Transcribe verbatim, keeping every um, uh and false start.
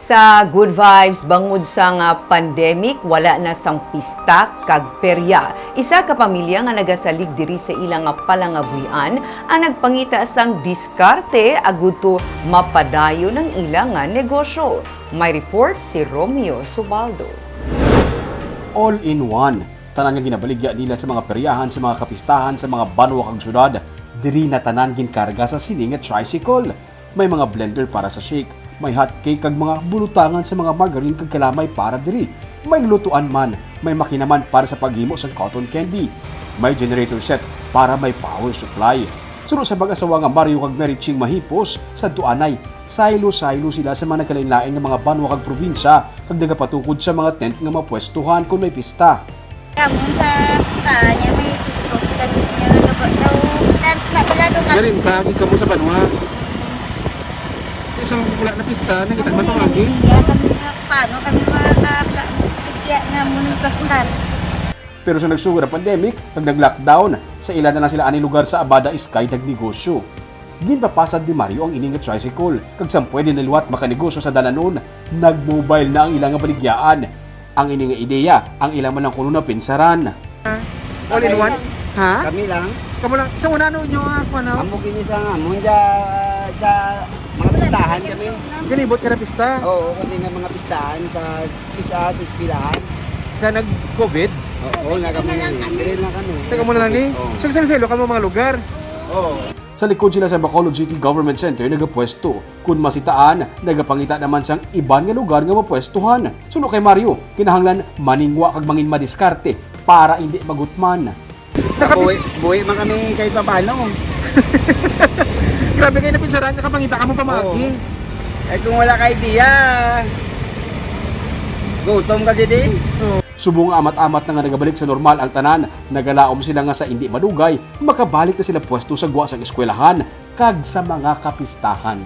Sa good vibes bangod sa nga pandemic, wala na sang pista kag perya. Isa ka pamilya nga nagasalig diri sa ila nga palangabuhian ang nagpangita sang diskarte agud to mapadayon ang ila nga negosyo. May report si Romeo Subaldo. All in one. Tanan nga ginabaligya nila sa mga peryahan, sa mga kapistahan, sa mga banwa kag syudad, diri na tanan ginkarga sa sini nga tricycle. May mga blender para sa shake, may hot cake kag mga bulutangan sa mga margarine kag kalamay para diri. May lutuan man, may makina man para sa paghimo sang cotton candy. May generator set para may power supply. Suno sa mag-asawa nga Mario kag Mary Ching Mahipos, sa tuanay, saylo-saylo sila sa mga nagkalain-lain nga mga banwa kag probinsya kag nagapatukod sa mga tent nga mapwestuhan kon may pista. Kamo sa pistahan niya, may pisto. Kami niya nagaba daw. Tent na pala doon. Garin ka, di ka mo sa banwa. Isang wala na pista, nangita man pamagi. Iya, kami nga, paano kami makakapigya na mo ng plastar? Pero sa nagsugod ang pandemic, kag nag-lockdown, sa ila na lang sila ani lugar sa Abada Sky nagnegosyo. Ginpapasad ni Mario ang ini nga tricycle, kag sang pwede na liwat makanegosyo sa dalanon, nag-mobile na ang ila nga baligyaan. Ang ini nga ideya, ang ila man lang kuno napinsaran. All in one? Ha? Kami lang. Kamu lang. Sa una, ano inyo, ah, kung ano? Amo kini sa nga, amo sa, sa mga pistahan kami. Ganibot ka na pista? Oo, kami nga mga pistahan pag isa sa eskwelahan. Sa nag-covid? Oo, oo, nga kami. Dire lang kami. Taga mo na lang ni? Oo. So, sa Iloilo, kamo mga lugar? Oo. Sa likod sila sa Bacolod City Government Center nagapwesto. Kun masitaan, nagapangita naman sang iban nga lugar nga mapwestuhan. Suno kay Mario, kinahanglan maningwa kag mangin madiskarte para indi magutman. Buhi, buhi man kami kahit papano. Grabe kayo napinsaran, nakapangita ka mo pamagi. Eh kung wala ka idea, gutom ka gid eh. Subong nga amat-amat na nga nagabalik sa normal ang tanan, nagalaom sila nga sa indi madugay, makabalik na sila pwesto sa gwa sang eskwelahan kag sa mga kapistahan.